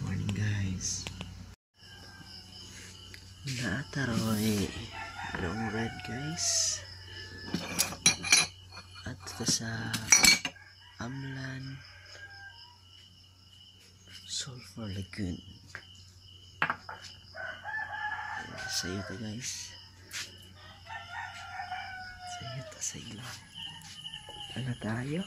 Morning, guys. Naataroy long ride, guys. At sa Amlan Sulphur Lagoon. Sayo ta, guys. Sayo ta, sayo. Ano tayo?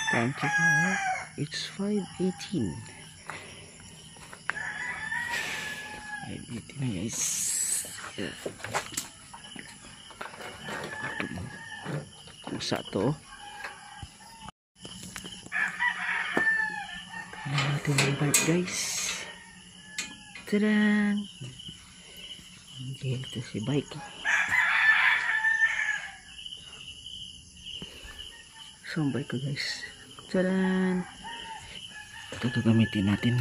Time check now. It's 5:18. 5:18 na, guys. Yeah. Kusa to. Ano natin ang bike, guys. Tadaan! Dito si bike. So, ang bike ko, guys. Tadaan! Ito gagamitin natin.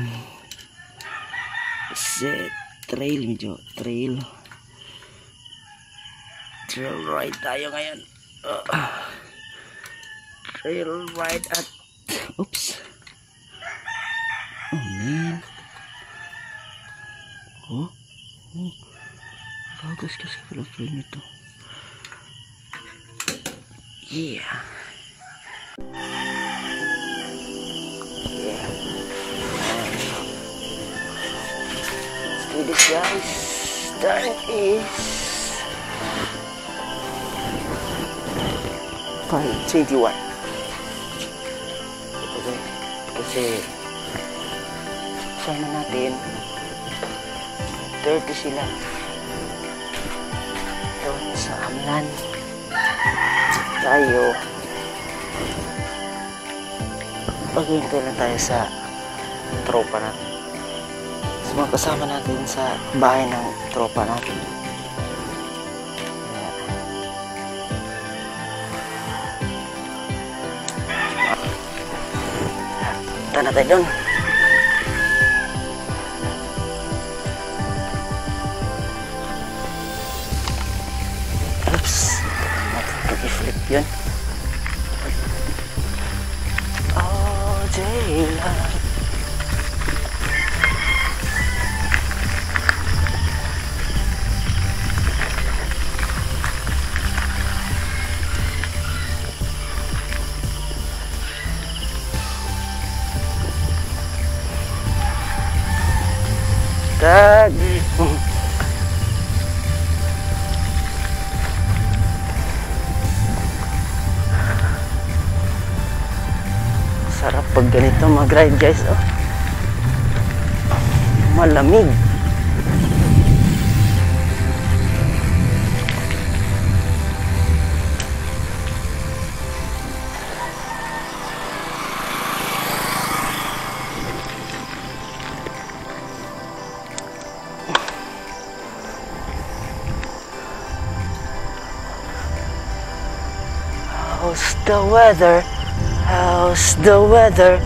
Set trail, medyo trail. Trail ride tayo ngayon. Trail ride at oops. Oh man. Oh. Oh. Bagus kasi pala frame nito. Yeah. Yeah. Let's do this, guys. Time is 5:21. Okay. Kasi sama natin 30 sila doon sa Amlan. Tayo paghintay lang tayo sa tropa natin, sa mga kasama natin sa bahay ng tropa natin. Punta na tayo doon. Oops. Natin i-flip yun. All day long. Tag. Sarap pag ganito mag-ride, guys. Oh. Malamig. How's the weather? How's the weather?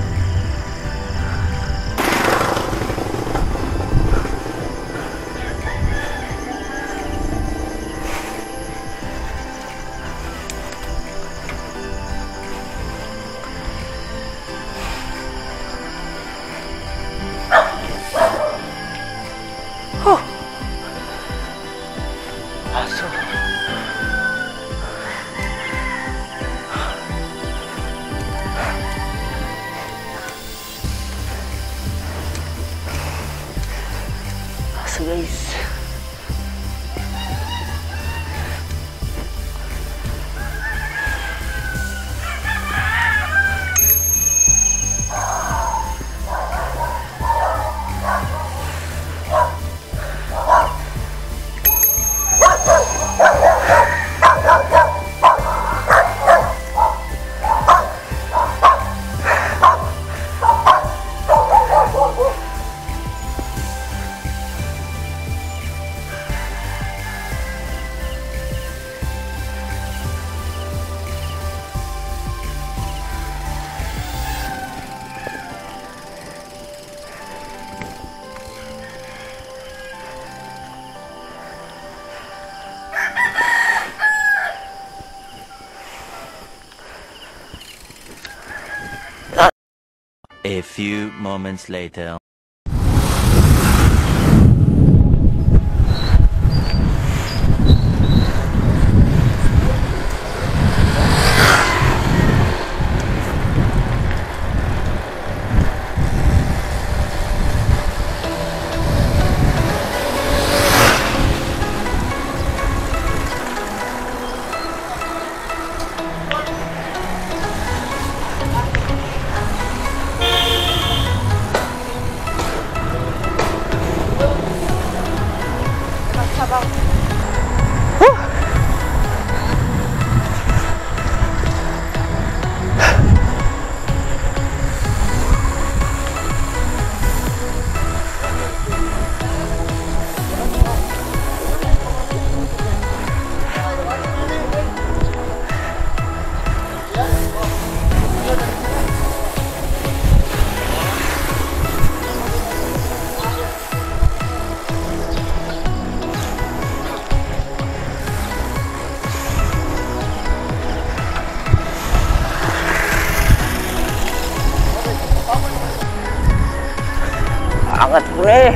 Oh. Aso. A few moments later. Angat pre.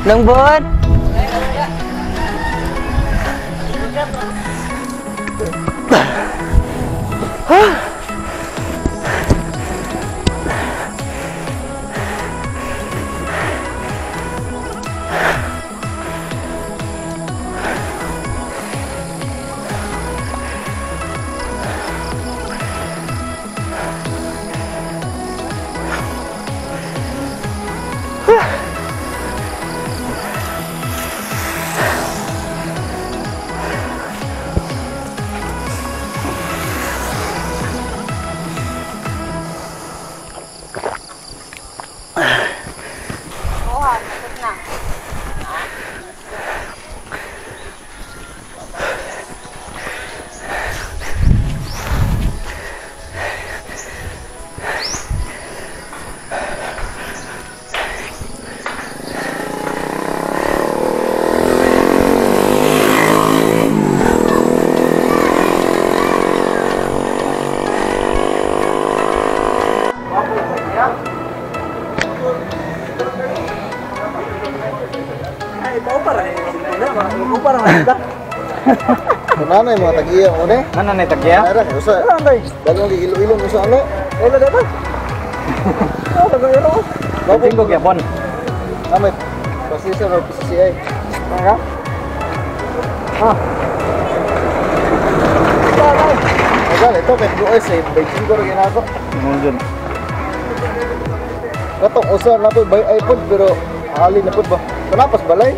Nang buwan. Nanay mga tag-iya mo ne? Nanay tag-iya? Nanay, usa. Dagang ilo-ilo mo sa ano? Ilo dito. Oh, dagang ilo. Bago gyapon. Amit. Kasi sa or PCCI. Nga? Ah. Agal ito kay Blue Eyes eh, 25 ra ginako. Ngunjun. Katong usa na to by iPod pero ali na pud ba? Kanapas balay.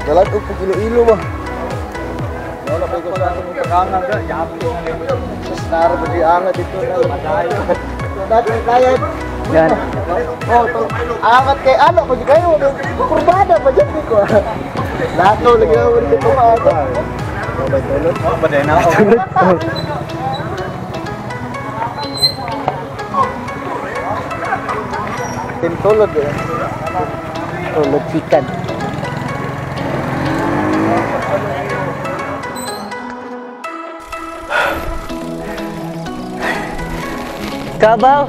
Dalag og ilo-ilo ba? Wala pa ko sa atong Kangan ka, yapi. Sa naro ba di angat dito na. Dati kaya. Yan. Oh, to, angat kay ano ko kayo kurbada pa jud ko. Lato lagi ako dito pa ako. Oh, baday na ako. Tintulod eh. Tulod sikan. Kabaw.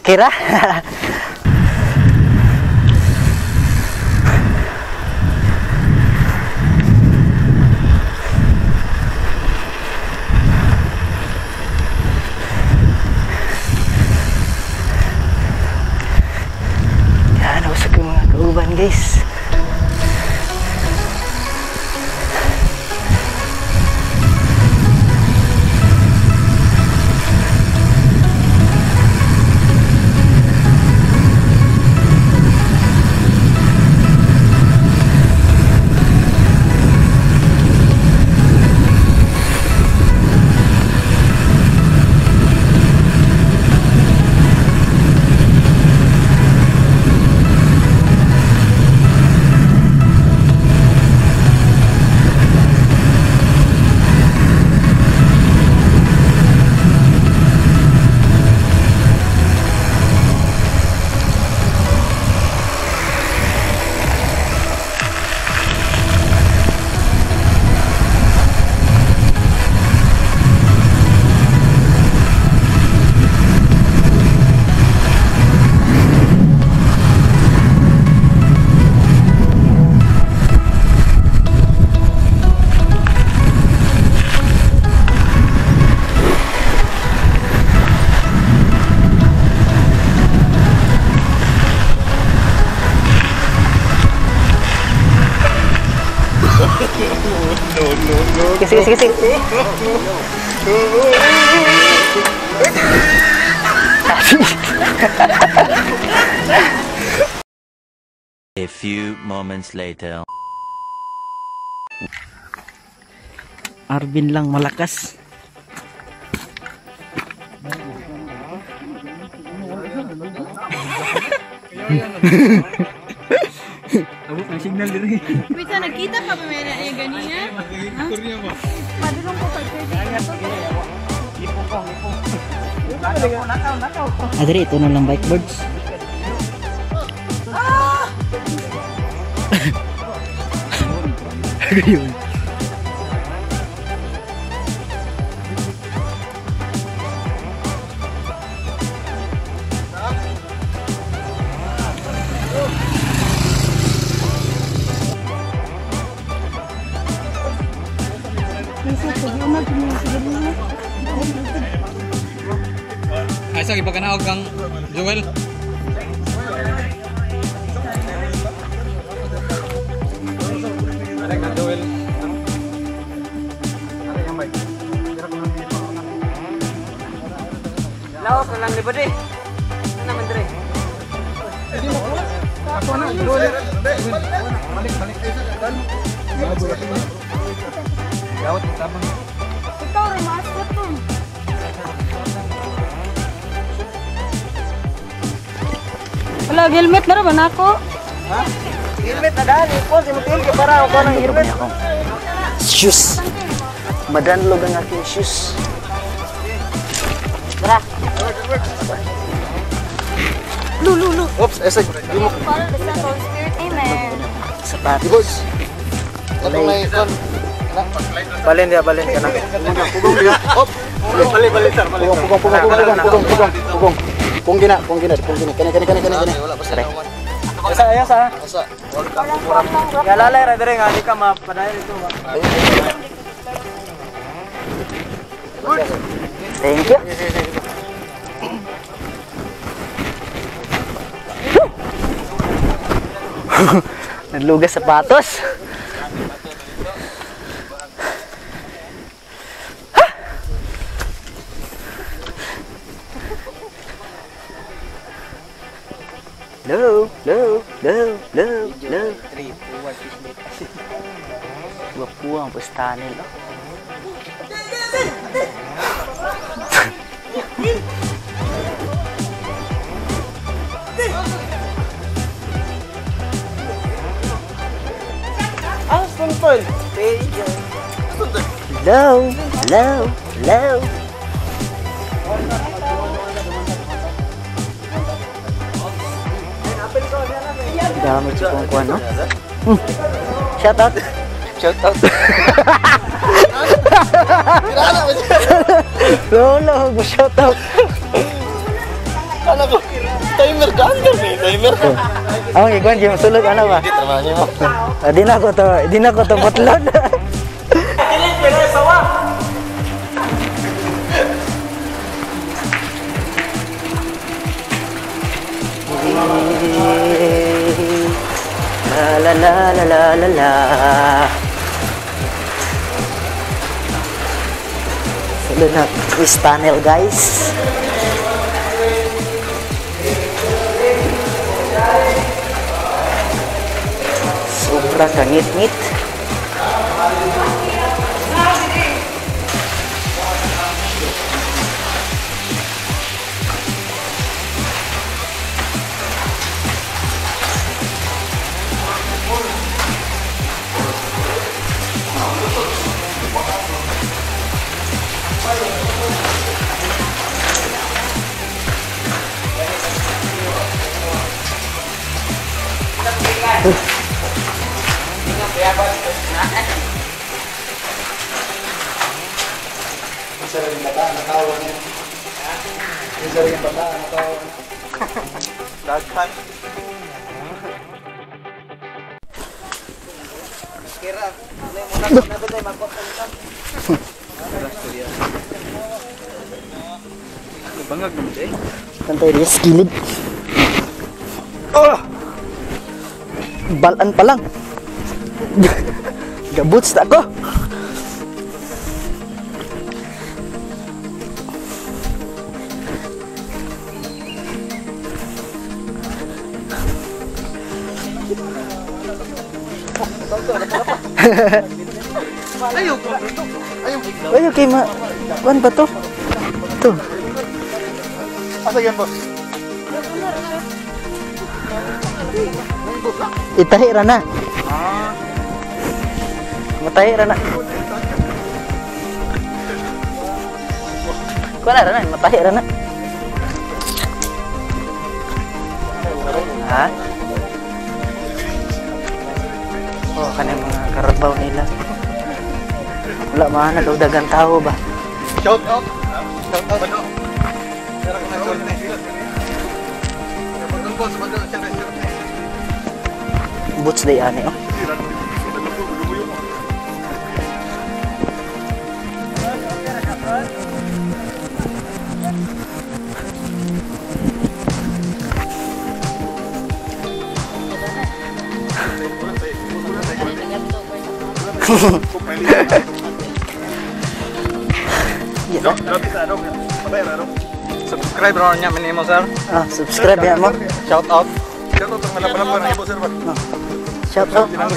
Okay ra. guys. Sige, sige, sige. A few moments later. Arvin lang malakas. Abot ang signal diri. Wait, sa nagkita pa ba may na ganina? Padulong ko pag 30. Adri, ito na lang bike boards. Yun. Ay sa gipaganaog kang Joel. Laos na lang libod eh. Ano naman dire? Ikaw rin, master to. Wala, helmet na rin ba ako? Helmet na dali. Po, si Mutil ka para ako ng helmet. Shoes. Madanlog ang aking shoes. Tara. Lu. Oops, eseg. Father, the Son, Holy Spirit, Amen. Sapatos. Atong may kon. Balin dia, balin ka na. Pugong dia. Op. Balik balik sir, balik. Pugong pugong pugong pugong pugong pugong. Pugong gina, pugong gina, pugong gina. Kani kani kani kani kani. Asa aya sa. Asa. Galalay ra dire nga di ka mapadayon ito ba. Thank you. Naglugas sapatos. Low, low, low, low, low. 3 2 1. Gwapo ang pustanil. Oh. Low, low, low. Dami si kung kuwan, no? Shout out. Shout out. Lolo, shout out. Ano ko? Timer ka under eh, timer. Ang ikuan di masulog ano ba? Trabaho niyo mo. Di na ko to, di na ko to butlon. La la la la la la. Salo na twist tunnel, guys. Sobra kangit-ngit. Tantay rin sa gilid. Oh! Balan pa lang. Gabuts na ako. Ayo kay ma kuan ba to? Ito. Asa yan, boss? Itahi ra na. Matahi ra na. Kuan ra na, matahi ra na. Ha? Oh, kanang mga karabaw nila. Wala man na dagan tao ba. Shout out. Shout out. Boots day ani oh. Subscribe ron niya minimo sir. Ah, subscribe ya mo. Shout out. Shout out ang malapalapa na ibo sir ba. Shout out. Shout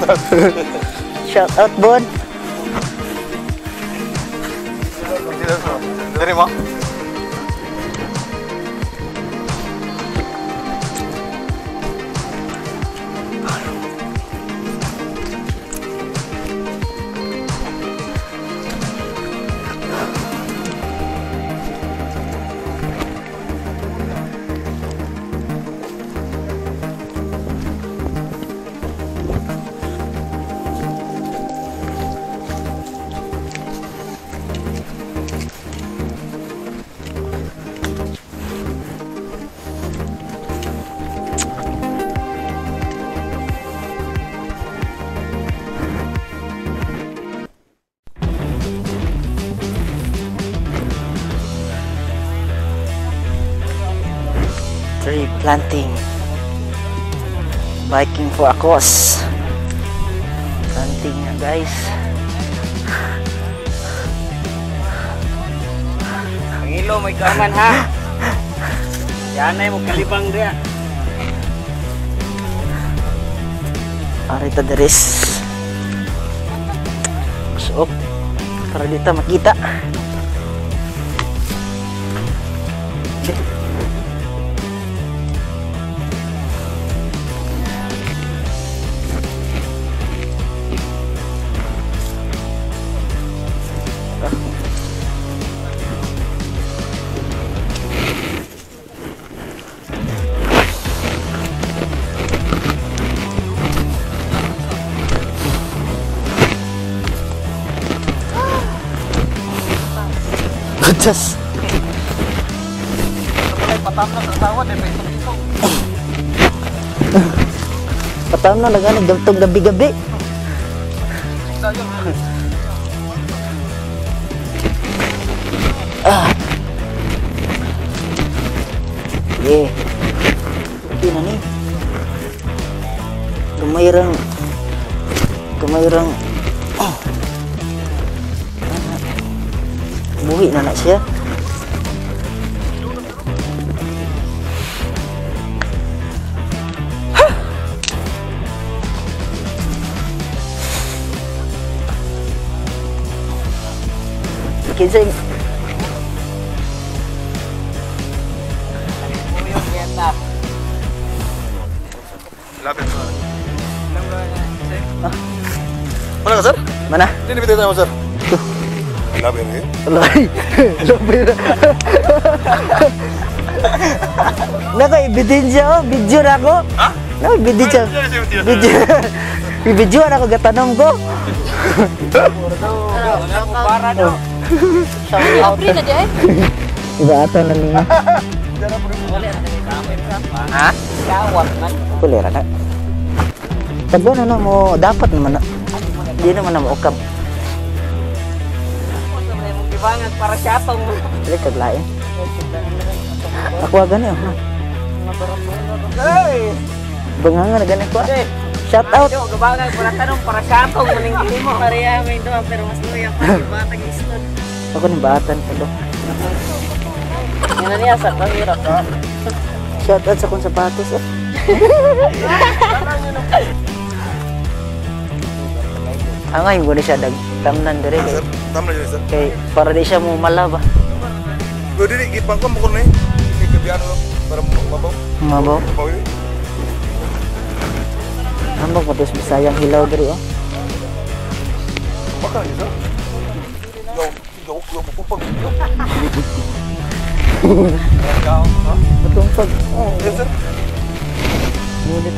out. Shout out Bon. Diri mo. Tree planting, biking for a cause, planting na guys. Pangilo may kaman ha. Yan ay mo kalibang dia. Arita deres. So, para dito makita. Just patam na lagani gabtog gabi-gabi. Ah. Yeah. Okay na ni. Kinsa Lapit. Mana ka, sir? Mana? Hindi bitay tayo, sir. Labi rin. Lay. Labi na. Nako, ebidensya oh, video na ako. Ha? No, ebidensya. Video. Video na ako gatanong ko. Para daw. Free na di ay. Iba ata na niya. Ha? Kawat man. Kulera na. Pag ano na mo, dapat naman na. Di naman na mo ukab. Gibangan para syatong. Dili kaglain. Ako gani oh. Hey! Banganga na gani ko. Shout out. Yo, gabangan para tanong para syatong maning mo. Pareha may duha pero mas luya pa batang iston. Ako ni baatan pa do. Yan na niya sa kahirap. Shout out sa akong sapatos. Oh. Angay mo ni siya dagtamnan dire kay, Sir, tama na yun, sir. Kay para di siya mo malaba. Pero dili gipang ko mo kuno eh. Kay gabiano para mabaw. Mabaw. Mabaw yun. Ambag pa tos Bisayang hilaw diri oh. Baka na yun, sir. Yo, yo, yo, mapupag. Yo. Matungpag. Oh, Yes, sir. ngunit.